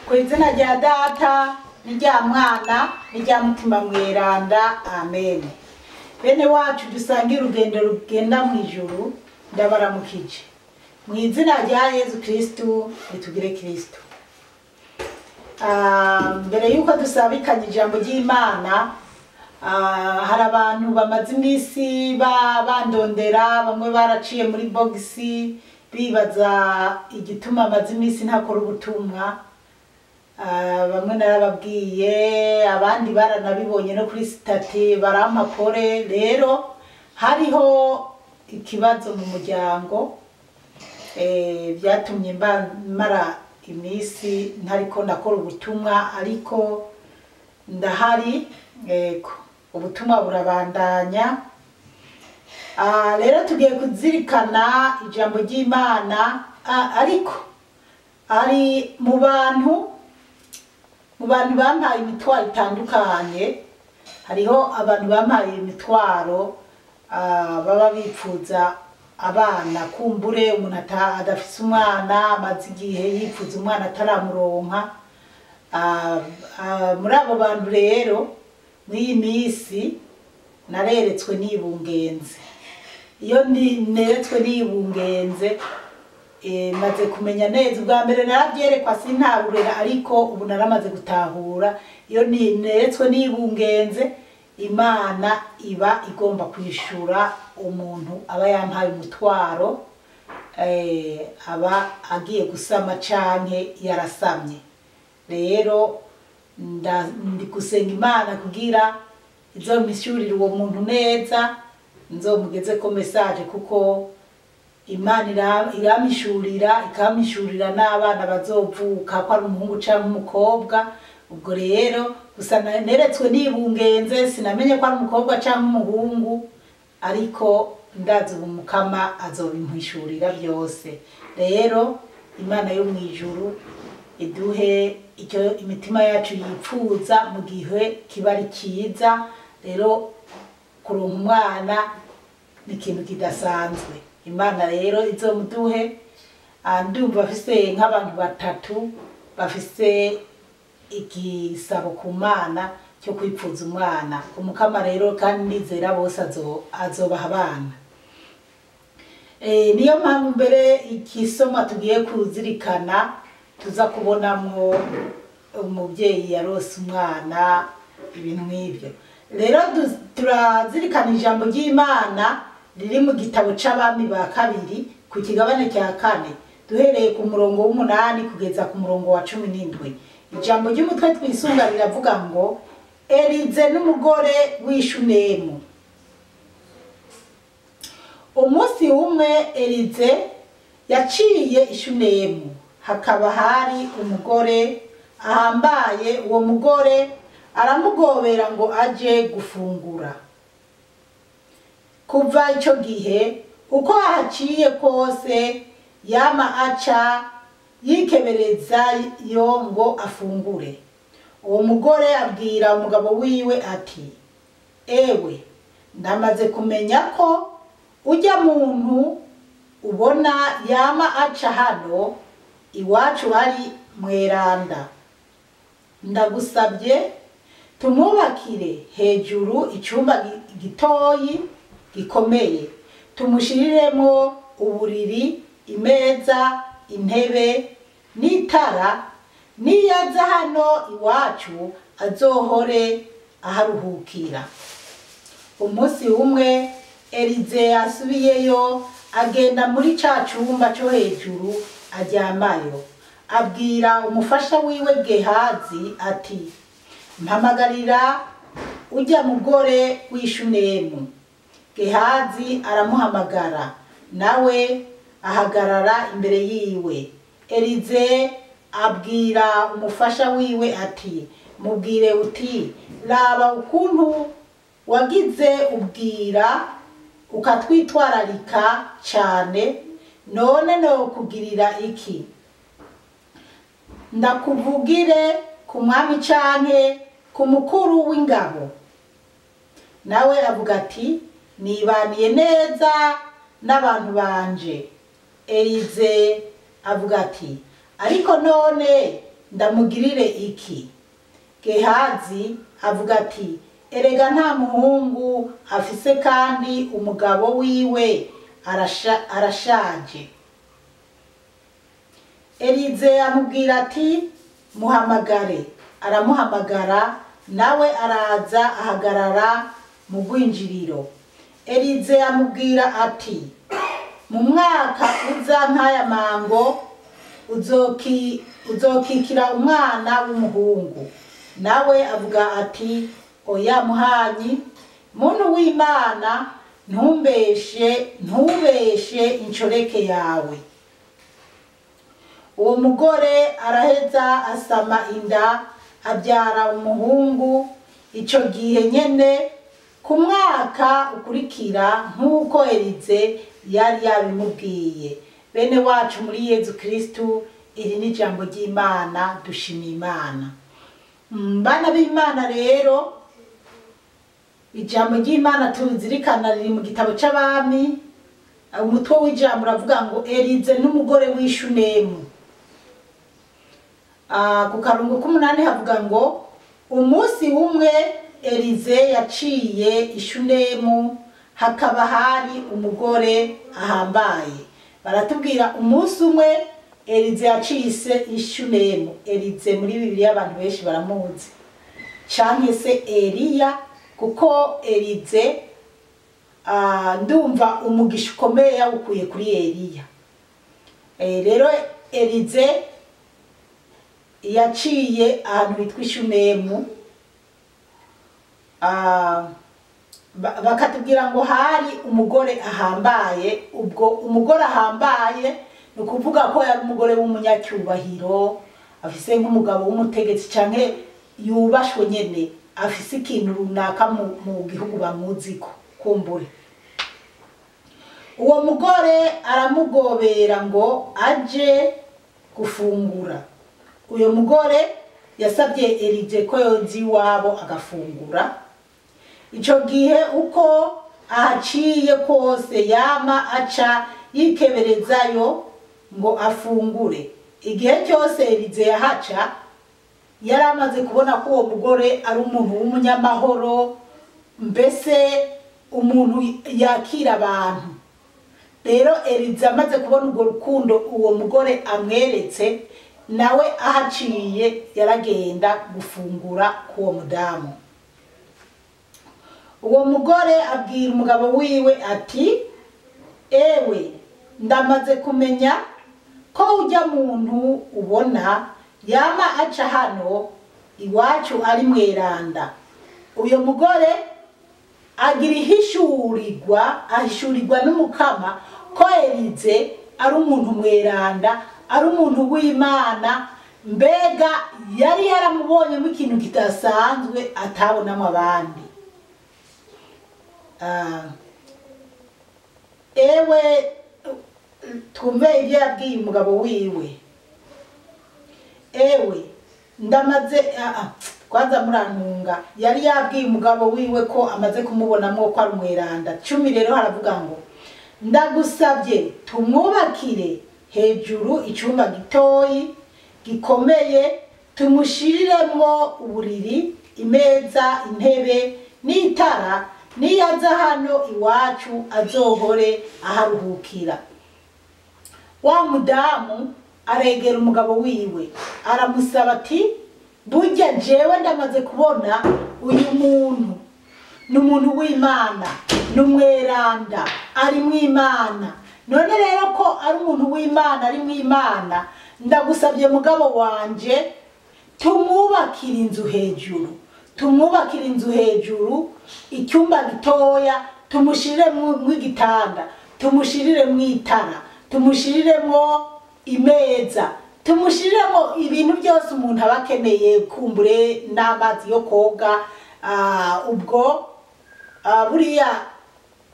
Ku izina rya Data n'irya Mwana n'irya Mutima Mweranda, amen. Bene wacu dusangira urugendo rugenda mu ijuru, ndabaramukije mu izina rya Yezu Kristu. Nitugire Kristu. Mbere yuko dusabikanya ijambo ry'Imana, hari abantu bamaze iminsi bandondera, bamwe baraciye muri bogisi bibaza igituma amaze iminsi ntakora ubutumwa. Bamwe narababwiye, abandi baranabibonye no kuri statut, barampapore. Rero hariho ikibazo mu muryango, byatumye mara iminsi ntariko ndakora ubutumwa, ariko ndahari, yego, ubutumwa burabandanya. Rero tugiye kuzirikana ijambo ry'Imana, ariko ari mu bantu bampaye imitwaro itandukanye. Hariho abantu bampaye imitwaro, baba bipfuza abana. Kumbure umuntu adafise umwana, amaze igihe yipfuza umwana ataramuronka. Muri abo bantu rero, mw'iyi minsi nareretswe nibungenze. Iyo neretswe nibungenze, maze kumenya neza. Ubwa mbere narabyerekwa sintaburera, ariko ubu naramaze gutahura. Iyo neretswe nibungenze, Imana iba igomba kwishura umuntu aba yampaye umutwaro, aba agiye gusama canke yarasamye. Rero ndi gusenga Imana kugira izompishyurire uwo muntu neza, nzomugeze ko message, kuko Imana irampishurira, ikampishurira n'abana bazovuka, ko ari umuhungu canke umukobwa. Ubwo rero gusa neretswe nibungenze, sinamenye ko ari umukobwa canke umuhungu, ariko ndazi ubu Mukama azobimpishurira byose. Rero Imana yo mw'ijuru iduhe icyo imitima yacu yipfuza mu gihe kiba ari cyiza. Rero kuronka umwana ni ikintu kidasanzwe. Imana rero izomuduhe. Ndumva afise nk'abantu batatu bafise igisabo ku Mana cyo kwipfuza umwana. Umukama rero kandi nizera bose azobaha abana. Niyo mpamvu mbere ikisoma tugiye kuzirikana tuza kubonamwo umubyeyi yarose umwana, ibintu nk'ibyo. Rero turazirikana ijambo ry'Imana riri mu gitabo c'Abami ba Kabiri, ku kigabane cya 4, duhereye ku murongo w'8 kugeza ku murongo wa 17. Ijambo ry'umutwe twisunga riravuga ngo: "Elize n'umugore w'Ishunemu." Umunsi umwe Elize yaciye Ishunemu, hakaba hari umugore ahambaye. Uwo mugore aramugobera ngo aje gufungura. Kuva ico gihe, uko ahaciye kose, yama aca yikebereza yo ngo afungure. Uwo mugore abwira umugabo wiwe ati: "Ewe, ndamaze kumenya ko ujya muntu ubona yama aca hano iwacu ari mweranda. Ndagusabye tumwubakire hejuru icyumba gitoyi gikomeye, tumushiriremo uburiri, imeza, intebe n'itara. Niyaza hano iwacu azohore aharuhukira." Umunsi umwe Elize asubiyeyo, agenda muri ca cumba co hejuru aryamayo. Abwira umufasha wiwe Gehazi ati: "Mpamagarira ujya mugore w'Ishunemu." Gehazi aramuhamagara, nawe ahagarara imbere yiwe. Elize abwira umufasha wiwe ati: "Mubwire uti: 'Raba ukuntu wagize ubwira ukatwitwararika cyane. None nokugirira iki? Ndakuvugire ku mwami canke ku mukuru w'ingabo?" Nawe avuga ati: "Nibaniye neza n'abantu banje." Elize avuga ati: "Ariko none Ndamugirire iki? Gehazi avuga ati: Erega nta muhungu afise, kandi umugabo wiwe arashaje. Elize amubwira ati: Muhamagare. Aramuhamagara, nawe araza ahagarara mu rwinjiriro. Elize amubwira ati: Mu mwaka uza nk'aya mango uzokikira umwana w'umuhungu. Nawe avuga ati: Oya muhanyi, muntu w'Imana, ntumbeshe, ntubeshe inshoreke yawe. Uwo mugore araheza asama inda, abyara umuhungu ico gihe nyene ku mwaka ukurikira, nk'uko Elize yari yabimubwiye. Bene wacu muri Yezu Kristu, iri ni ijambo ry'Imana, dushima Imana. Bana b'Imana rero, ijambo ry'Imana tuzirikana riri mu gitabo c'Abami. Umutwe w'ijambo uravuga ngo Elize n'umugore w'Ishunemu. Ku karongo k'umunani havuga ngo umunsi umwe Elize yaciye Ishunemu, hakaba hari umugore ahambaye. Baratubwira umunsi umwe Elize yaciye Ishunemu. Elize muri Bibiliya abantu benshi baramuzi, canke se Eliya, kuko Elize ndumva umugisha ukomeye yawukuye kuri Eliya. Rero Elize yaciye ahantu hitwa Ishunemu, bakatubwira ngo hari umugore ahambaye. Ubwo umugore ahambaye ni ukuvuga ko yari umugore w'umunyacyubahiro, afise nk'umugabo w'umutegetsi canke yubashwe nyene, afise ikintu runaka mu gihugu bamuziko kumbure. Uwo mugore aramugobera ngo aje gufungura. Uyo mugore yasabye Elize ko yoza iwabo agafungura. Ico gihe uko ahaciye kose yama aca yikeberezayo ngo afungure. Igihe cyose Elize yahaca, yari amaze kubona ko uwo mugore ari umuntu w'umunyamahoro, mbese umuntu yakira abantu. Rero Elize amaze kubona urwo rukundo uwo mugore amweretse, nawe ahaciye yaragenda gufungura k'uwo mudamu. Uwo mugore abwira umugabo wiwe ati: Ewe, ndamaze kumenya ko ujya muntu ubona yama aca hano iwacu ari mweranda. Uyo mugore agira ihishurirwa, ahishurirwa n'Umukama ko Elize ari umuntu mweranda, ari umuntu w'Imana. Mbega yari yaramubonyemo ikintu kidasanzwe atabonamo abandi. Ewe, twumve ibyo yabwiye umugabo wiwe. Ewe, ndamaze kwanza murantunga, yari yabwiye umugabo wiwe ko amaze kumubonamo ko ari umweranda. 10 rero haravuga ngo: Ndagusabye tumwubakire hejuru icyumba gitoyi gikomeye, tumushiriremwo uburiri, imeza, intebe n'itara. Niyaza hano iwacu azohore aharuhukira. Wa mudamu aregera umugabo wiwe aramusaba ati: Burya jewe ndamaze kubona uyu muntu ni umuntu w'Imana, ni umweranda, ari mw'Imana. None rero ko ari umuntu w'Imana, ari mw'Imana, ndagusabye mugabo wanje tumwubakire inzu hejuru, tumwubakire inzu hejuru, icyumba gitoya, tumushiriremwo igitanda, tumushiriremwo itara, tumushiriremwo imeza, tumushiriremwo ibintu byose umuntu aba akeneye, kumbure n'amazi yo koga. Ubwo buriya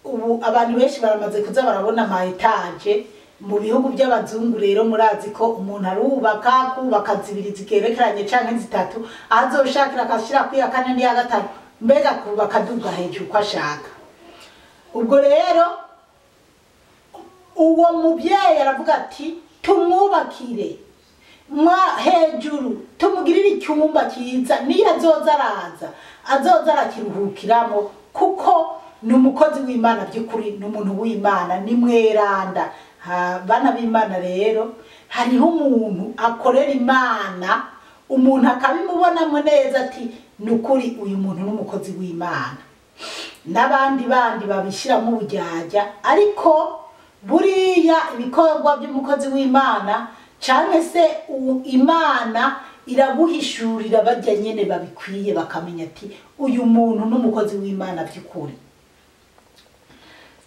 ubu abantu benshi baramaze kuza barabona ama etaje mu bihugu by'abazungu. Rero murazi ko umuntu arubaka, kubaka zibiri zigerekeranye canke zitatu, azoshakira akashira kuri ya kane n'iya gatanu, mbega kubaka aduga hejuru uko ashaka. Ubwo rero uwo mubyeyi aravuga ati: Tumwubakire. Mwa hejuru tumugirire icyumba cyiza, niyo azoza araza azoza arakiruhukiramo, kuko ni umukozi w'Imana by'ukuri, ni umuntu w'Imana, ni mweranda. Bana b'Imana rero, hariho umuntu akorera Imana, umuntu akabimubonamo neza ati ni ukuri uyu muntu ni umukozi w'Imana. N'abandi bandi babishyiramo ubujyajya, ariko buriya ibikorwa by'umukozi w'Imana canke se Imana iraguhishurira bajya nyene babikwiye, bakamenya ati uyu muntu ni umukozi w'Imana by'ukuri.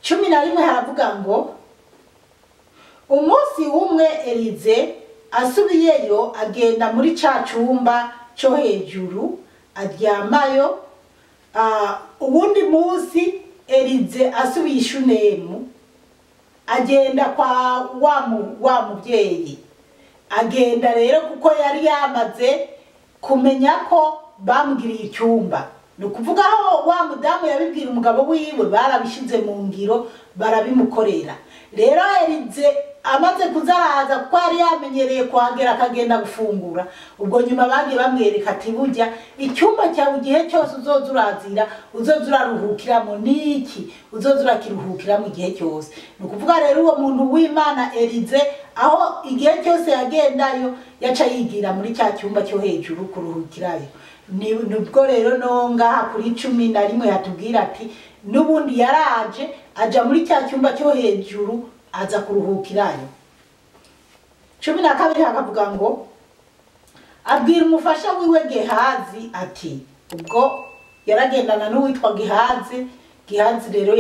11 haravuga ngo umunsi umwe Elize asubiyeyo agenda muri ca cumba co hejuru aryamayo. Uwundi munsi Elize asubiye Shunemu agenda kwa wa muvyeyi. Agenda rero kuko yari yamaze kumenya ko bamugiriye icyumba. Ni ukuvuga aho wa mudamu yabibwira umugabo wiwe, barabishize mu ngiro barabimukorera. Rero Elize amaze kuzaraza kuko yari yamenyereye kuhagera akagenda gufungura, ubwo nyuma bagiye bamwereka ati burya icyumba cyawe igihe cyose uzoza urazira, uzoza uraruhukiramo niki, uzoza urakiruhukiramo igihe cyose. Ni ukuvuga rero uwo muntu w'Imana Elize aho igihe cyose yagendayo yaca yigira muri cya cyumba cyo hejuru kuruhukirayo. Nubwo rero no ngaha kuri 11 hatubwira ati nubundi yaraje aja muri cya cyumba cyo hejuru aza kuruhukirayo. 12 hakavuga ngo abwira umufasha wiwe Gehazi ati, ubwo yaragendana n'uwitwa Gehazi. Gehazi rero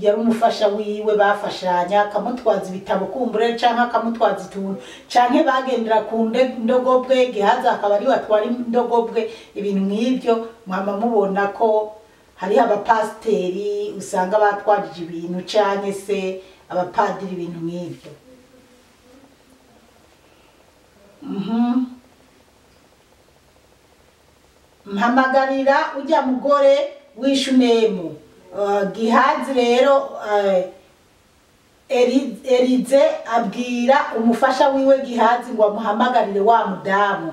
yari umufasha wiwe, bafashanya, akamutwaza ibitabo kumbure canke akamutwaza ituntu canke bagendera ku ndogobwe. Gehazi akaba ari watwara indogobwe, ibintu nk'ibyo. Mwama mubona ko hariho abapasiteri usanga batwajije ibintu canke se abapadiri, ibintu nk'ibyo. Mpamagarira ujya mugore w'Ishunemu. Gehazi rero Elize abwira umufasha wiwe Gehazi ngo amuhamagarire wa mudamu.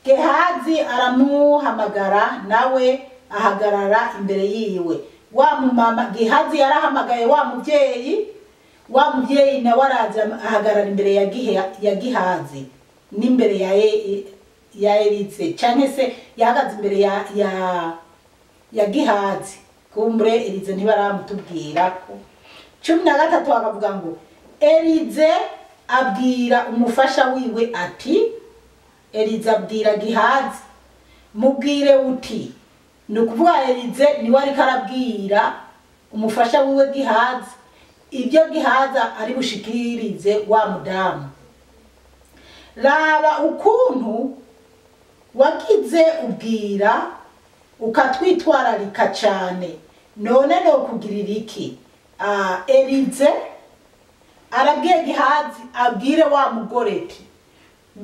Gehazi aramuhamagara nawe ahagarara imbere yiwe. Wa mumama Gehazi yarahamagaye wa muvyeyi, wa muvyeyi nawe araza ahagarara imbere ya Gehazi n'imbere ya Elize, canke se yahagaze imbere ya Gehazi. Kumbure Elize ntibaramutubwira ko. 13 akavuga ngo Elize abwira umufasha wiwe ati, Elize abwira Gehazi mubwire uti, ni ukuvuga Elize niwe ariko arabwira umufasha wiwe Gehazi ibyo Gehazi ari bushikirize wa mudamu. Raba ukuntu wagize ubwira ukatwitwararika cyane, none no kugirira iki? Elize arabwiye Gehazi abwire wa mugore ati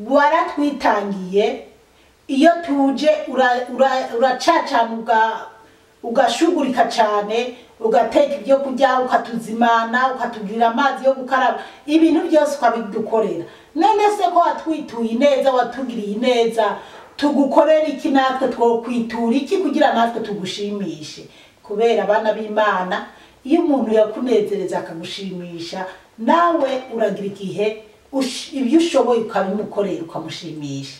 waratwitangiye, iyo tuje uracacanuka ugashugurika cyane, ugateka ibyo kurya, ukatuzimana, ukatugirira amazi yo gukaraba, ibintu byose ukabidukorera. None se ko watwituye neza, watugiriye neza, tugukorera iki natwe twokwitura iki kugira natwe tugushimishe? Kubera abana b'Imana, iyo umuntu yakunezereza akagushimisha, nawe uragira igihe ibyo ushoboye ukabimukorera ukamushimisha.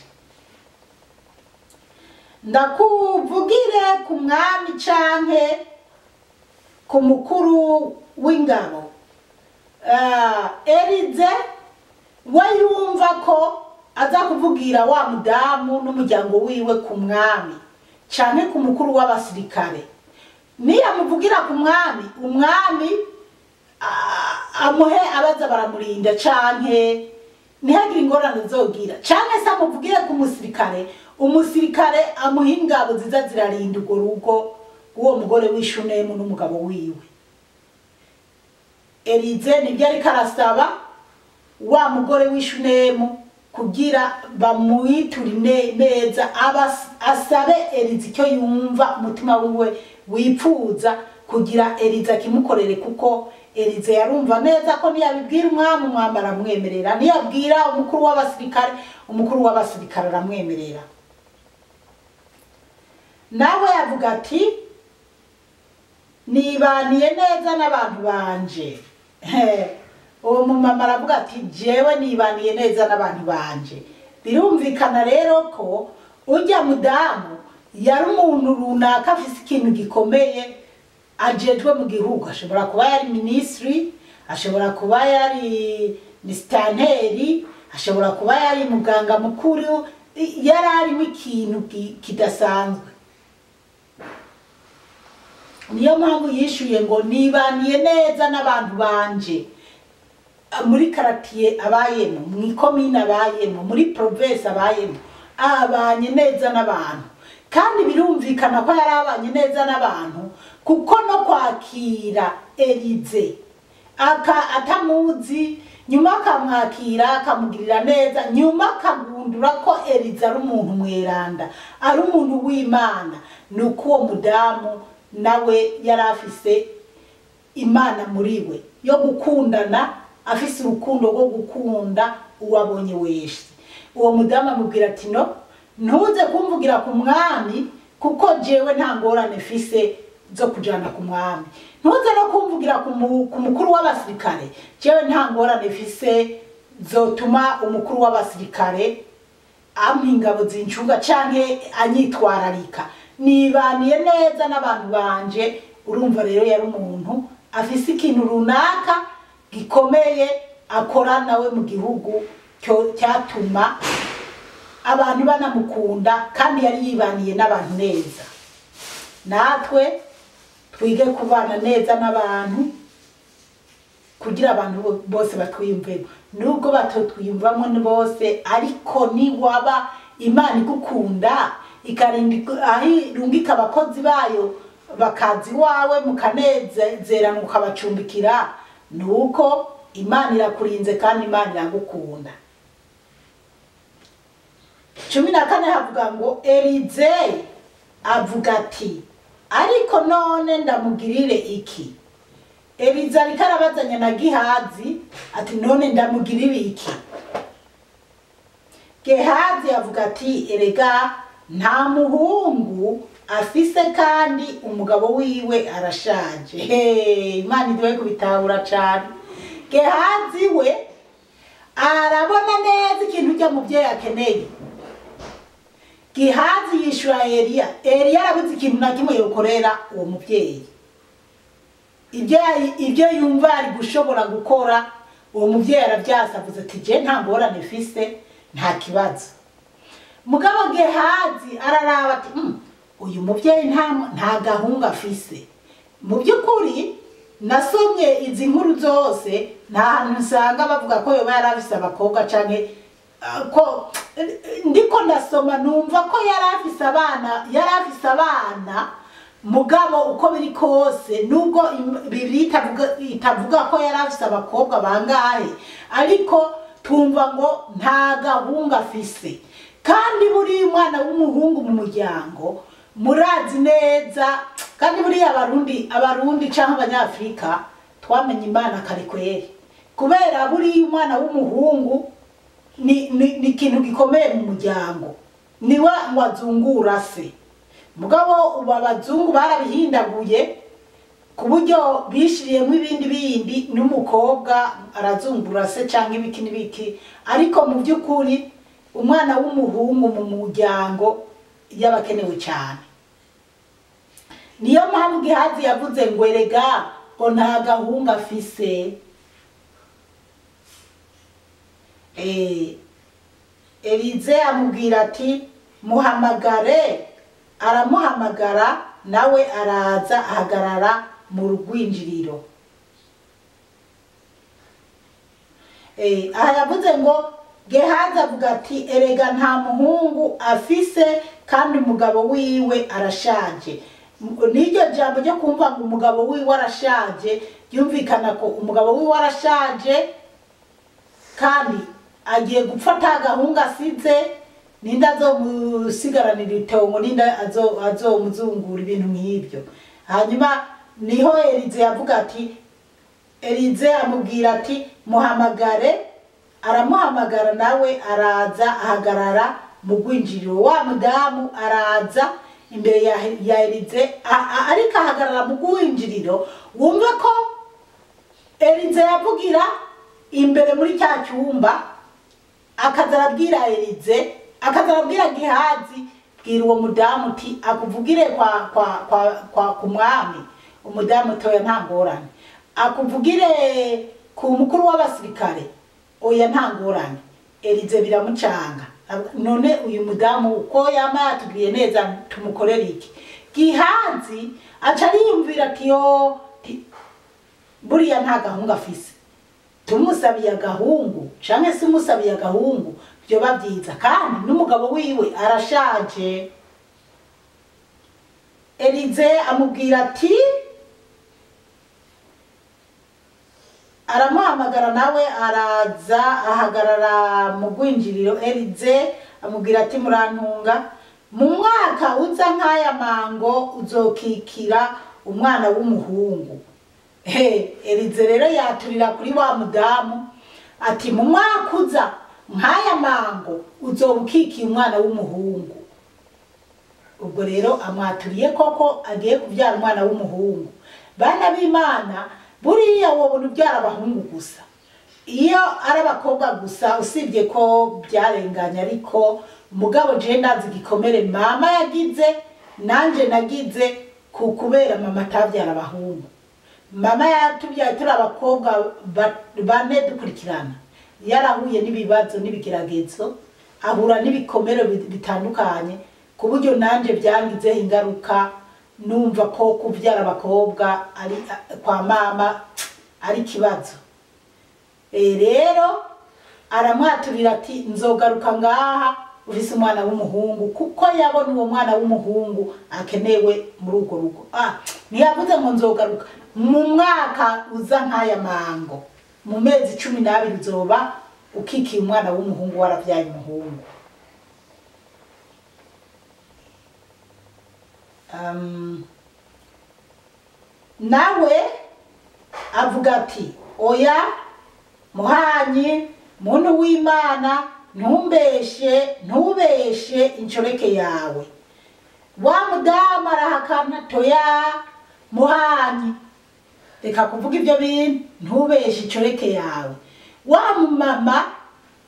Ndakuvugire ku mwami canke ku mukuru w'ingabo. Elize we yumva ko aza kuvugira wa mudamu n'umuryango wiwe ku mwami canke ku mukuru w'abasirikare. Niyamuvugira ku mwami, umwami amuhe abaza baramurinda canke ntihagire ingorane zogira, canke se amuvugire ku musirikare, umusirikare amuha ingabo ziza zirarinda urwo rugo rw'uwo mugore w'Ishunemu n'umugabo wiwe. Elize nibyo ariko arasaba wa mugore w'Ishunemu kugira bamwiture neza, asabe Elize icyo yumva umutima wiwe wipfuza kugira Elize akimukorere, kuko Elize yarumva neza ko ntiyabibwira umwami, umwami aramwemerera, ntiyabwira umukuru w'abasirikare, umukuru w'abasirikare aramwemerera. Nawe yavuga ati nibaniye neza n'abantu banje. Uwo mumama aravuga ati jewe nibaniye neza n'abantu banje. Birumvikana rero ko ujya mudamu yari umuntu runaka afise ikintu gikomeye ajejwe mu gihugu. Ashobora kuba yari minisitiri, ashobora kuba yari misitanteri, ashobora kuba yari muganga mukuru, yari arimo ikintu kidasanzwe. Niyo mpamvu yishuye ngo nibaniye neza n'abantu banje, muri karatiye abayemo, mu ikomine abayemo, muri province abayemo, abanye neza n'abantu. Kandi birumvikana ko yari abanye neza n'abantu, kuko no kwakira Elize atamuzi, nyuma akamwakira akamugirira neza, nyuma akagundura ko Elize ari umuntu mweranda, ari umuntu w'Imana. Nuko uwo mudamu nawe yari afise Imana muri we yo gukundana, afise urukundo rwo gukunda uwabonye wese. Uwo mudamu amubwira ati no, ntuze kumvugira ku mwami, kuko jewe nta ngorane mfise zo kujana ku mwami. Ntuze no kumvugira ku mukuru w'abasirikare, jewe nta ngorane mfise zotuma umukuru w'abasirikare ampa ingabo zincunga canke anyitwararika. Nibaniye neza n'abantu banje. Urumva rero yari umuntu afise ikintu runaka gikomeye akora nawe mu gihugu cyatuma abantu banamukunda, kandi yari yibaniye n'abantu neza. Natwe twige kubana neza n'abantu kugira abantu bose batwiyumvemo, nubwo batotwiyumvamo bose, ariko niwaba Imana igukunda ikarinda aho irungika abakozi bayo bakazi wawe mukanezerana ukabacumbikira, nuko Imana irakurinze kandi Imana iragukunda. 14 havuga ngo Elize avuga ati ariko none ndamugirire iki? Elize ariko arabazanya na Gehazi ati none ndamugirire iki? Gehazi avuga ati erega nta muhungu afise kandi umugabo wiwe arashaje. Hey, Imana iduhe kubitahura cyane. Gehazi we arabona neza ikintu ujya muvyeyi akeneye. Gehazi yishura Eliya. Eliya arabuze ikintu na kimwe yokorera uwo muvyeyi. Ibyo yumva ari gushobora gukora, uwo muvyeyi aravyasa, avuze ati je nta ngorane mfise, nta kibazo. Mugabo Gehazi araraba ati uyu muvyeyi nta gahunga afise. Mu by'ukuri nasomye izi nkuru zose, nta hantu nsanga bavuga ko yoba yarafise abakobwa canke ko ndiko ndasoma numva ko yarafise abana, mugabo uko biri kose nubwo Bibiliya itavuga ko yarafise abakobwa bangahe, ariko tumva ngo nta gahunga afise. Kandi buri mwana w'umuhungu mu muryango murazi neza, kandi buri abarundi canke abanyafrika twamenye Imana kare kweri, kubera buri mwana w'umuhungu ni ikintu gikomeye mu muryango, niwe wazungura se. Mugabo ubu abazungu barabihindaguye ku buryo bishiriyemo ibindi bindi, n'umukobwa arazungura se canke ibiki n'ibiki, ariko mu by'ukuri umwana w'umuhungu mu muryango yabakenewe cyane. Niyo mpamvu Gehazi yavuze ngo erega ngo nta gahunga afise. Elize amubwira ati muhamagare, aramuhamagara nawe araza ahagarara mu rwinjiriro. Aha yavuze ngo Gehazi avuga ati erega nta muhungu afise kandi umugabo wiwe arashaje. N'iryo jambo ryo kumva ngo umugabo wiwe arashaje, ryumvikana ko umugabo wiwe arashaje kandi agiye gupfa ata gahunga asize, ninde azomusigaranira itongo, ninde azomuzungura, ibintu nk'ibyo. Hanyuma niho Elize yavuga ati Elize amubwira ati muhamagare. Aramuhamagara nawe araza ahagarara mu rwinjiriro. Wa mudamu araza imbere ya Elize, ariko ahagarara mu rwinjiriro. Wumva ko Elize yavugira imbere muri cya cyumba, akaza arabwira Elize, akaza arabwira Gihazi, bwira uwo mudamu uti akuvugire kwa kwa kwa kwa ku mwami. Umudamu toya nta ngorane, akuvugire ku mukuru w'abasirikare, oya nta ngorane. Elize biramucanga, none uyu mudamu uko yama yatubwiye neza tumukorere iki? Gihazi aca ariyumvira ati yo, buriya nta gahungu afise, tumusabiye agahungu canke se umusabiye agahungu vyoba vyiza, kandi n'umugabo wiwe arashaje. Elize amubwira ati, aramuhamagara nawe araza ahagarara mu rwinjiriro. Elize amubwira ati murantunga, mu mwaka uza nk'aya mango uzokikira umwana w'umuhungu. Elize rero yaturira kuri wa mudamu ati mu mwaka uza nk'aya mango uzoba ukikiye umwana w'umuhungu. Ubwo rero amwaturiye koko agiye kubyara umwana w'umuhungu. Bana b'Imana, buriya wobona ubyara abahungu gusa, iyo ari abakobwa gusa usibye ko byarenganye, ariko mugabo je ndazi igikomere mama yagize nanje nagize ku kubera mama atabyara abahungu. Mama yatubyaye turi abakobwa bane dukurikirana, yarahuye n'ibibazo n'ibigeragezo, ahura n'ibikomere bitandukanye, ku buryo nanje byangizeho ingaruka, numva ko kubyara abakobwa ari kwa mama ari ikibazo. Rero aramwaturira ati nzogaruka ngaha ufise umwana w'umuhungu, kuko yabona uwo mwana w'umuhungu akenewe muri urwo rugo. Ntiyavuze ngo nzogaruka mu mwaka uza nk'aya mango, mu mezi 12 uzoba ukikiye umwana w'umuhungu, warabyaye umuhungu. Nawe avuga ati oya muhanyi, muntu w'Imana, ntumbeshe, ntubeshe inshoreke yawe. Wa mudamu arahakana, toya muhanyi, reka kuvuga ibyo bintu, ntubeshe inshoreke yawe. Wa mumama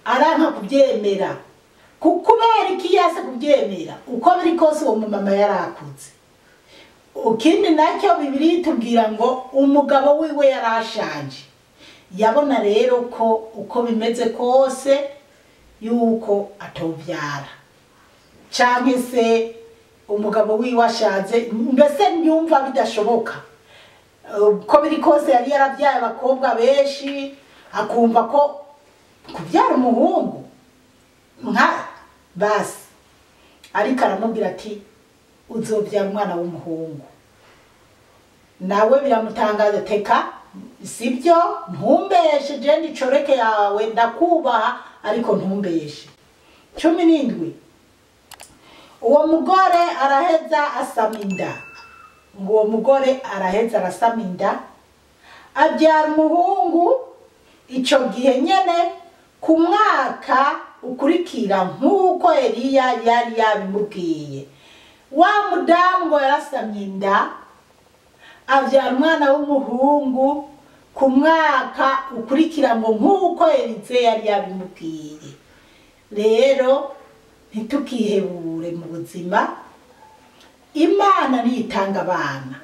aranka kubyemera, kubera iki yase kubyemera? Uko biri kose uwo mumama yarakuze. Ikindi nacyo Bibiliya itubwira ngo umugabo wiwe yarashaje. Yabona rero ko uko bimeze kose yuko atobyara, canke se umugabo wiwe ashaje, mbese nyumva bidashoboka. Uko biri kose yari yarabyaye abakobwa benshi, akumva ko kubyara umuhungu nka basi. Ariko aramubwira ati uzobyara umwana w'umuhungu. Nawe biramutangaza, teka sibyo, ntumbeshe je ndicoreke yawe, ndakubaha ariko ntumbeshe. 17 uwo mugore araheza asama inda. Ngo uwo mugore araheza arasama inda, abyara umuhungu. Ico gihe nyene ku mwaka ukurikira, nk'uko Eliya yari yabimubwiye, wa mudamu ngo yarasamye inda abyara umwana w'umuhungu ku mwaka ukurikira, ngo nk'uko Elize yari yabimubwiye. Rero ntitukihebure mu buzima, Imana niyitanga abana,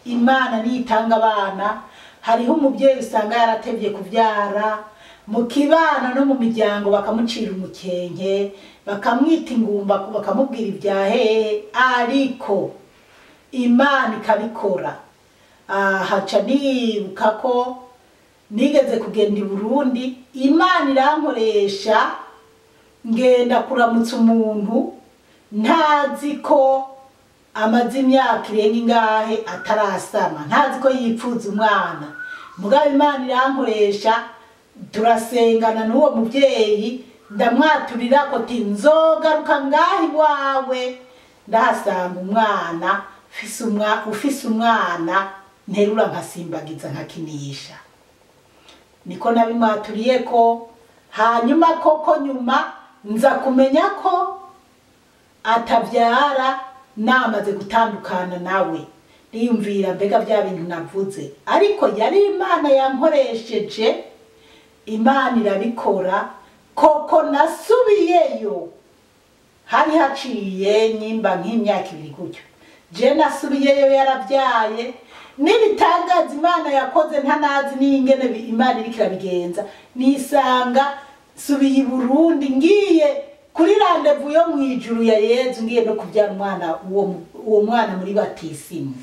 Imana niyitanga abana. Hariho umubyeyi usanga yaratevye kubyara, mu kibano no mu miryango bakamucira umukenke, bakamwita ingumba, bakamubwira ibya hehe, ariko Imana ikabikora. Haca nibuka ko nigeze kugenda i Burundi, Imana irankoresha ngenda kuramutsa umuntu ntazi ko amaze imyaka irenga ingahe atarasama, ntazi ko yipfuza umwana. Mugabo Imana irankoresha, turasengana n'uwo mubyeyi, ndamwaturira ko ti nzogaruka ngaha iwawe ndahasanga umwana ufise umwana nterura nkasimbagiza nkakinisha. Niko nabimwaturiye ko. Hanyuma koko nyuma nza kumenya ko atabyara namaze gutandukana nawe, niyumvira mbega bya bintu navuze, ariko yari Imana yankoresheje, Imana irabikora koko. Nasubiyeyo hari haciye nyimba nk'imyaka 2 gutyo, je nasubiyeyo yarabyaye. N'ibitangaza Imana yakoze ntanazi n'ingene Imana iriko irabigenza, nisanga subiye i Burundi ngiye kuri rendez-vous yo mwijuru ya Yezu, ngiye no kubyara umwana, uwo mwana muri batisimu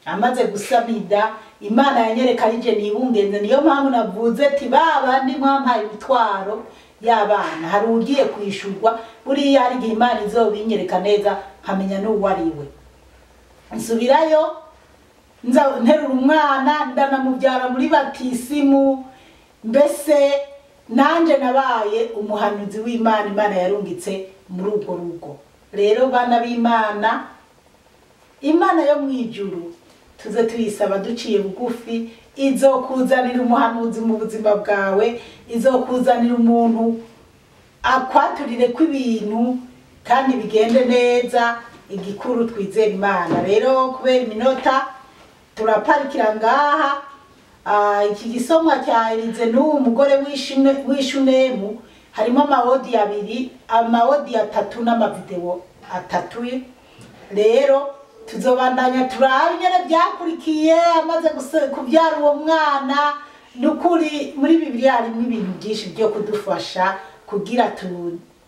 amaze gusamida. Imana yanyereka ari je nibungenze. Niyo mpamvu navuze ati babandi mwampaye imitwaro y'abana, hari ugiye kwishurwa buriya, hari igihe Imana izobinyereka neza nkamenya n'uwo ari we. Nsubirayo nza nterura umwana ndanamubyara muri batisimu. Mbese nanje nabaye umuhanuzi w'Imana, Imana yarungitse muri urwo rugo. Rero bana b'Imana, Imana yo mwijuru tuze tuyisaba duciye bugufi, izokuzanira umuhanuzi mu buzima bwawe, izokuzanira umuntu akwaturire kw'ibintu kandi bigende neza. Igikuru twizera Imana. Rero kubera iminota turaparikira ngaha. Iki gisomwa cya Elize n'uwo mugore w'Ishunemu harimo amawodi 2, amawodi 3 n'amavideo 3. Rero tuzobandanya turabe ingene byakurikiye amaze kubyara uwo mwana. Nukuri muri Bibiliya harimo ibintu byinshi byo kudufasha kugira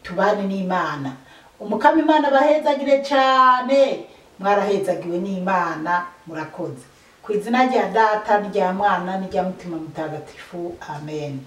tubane n'Imana. Umukama Imana bahezagire cyane, mwarahezagiwe n'Imana, murakoze. Ku izina rya Data n'irya Mwana n'irya Mutima Mutagatifu, amen.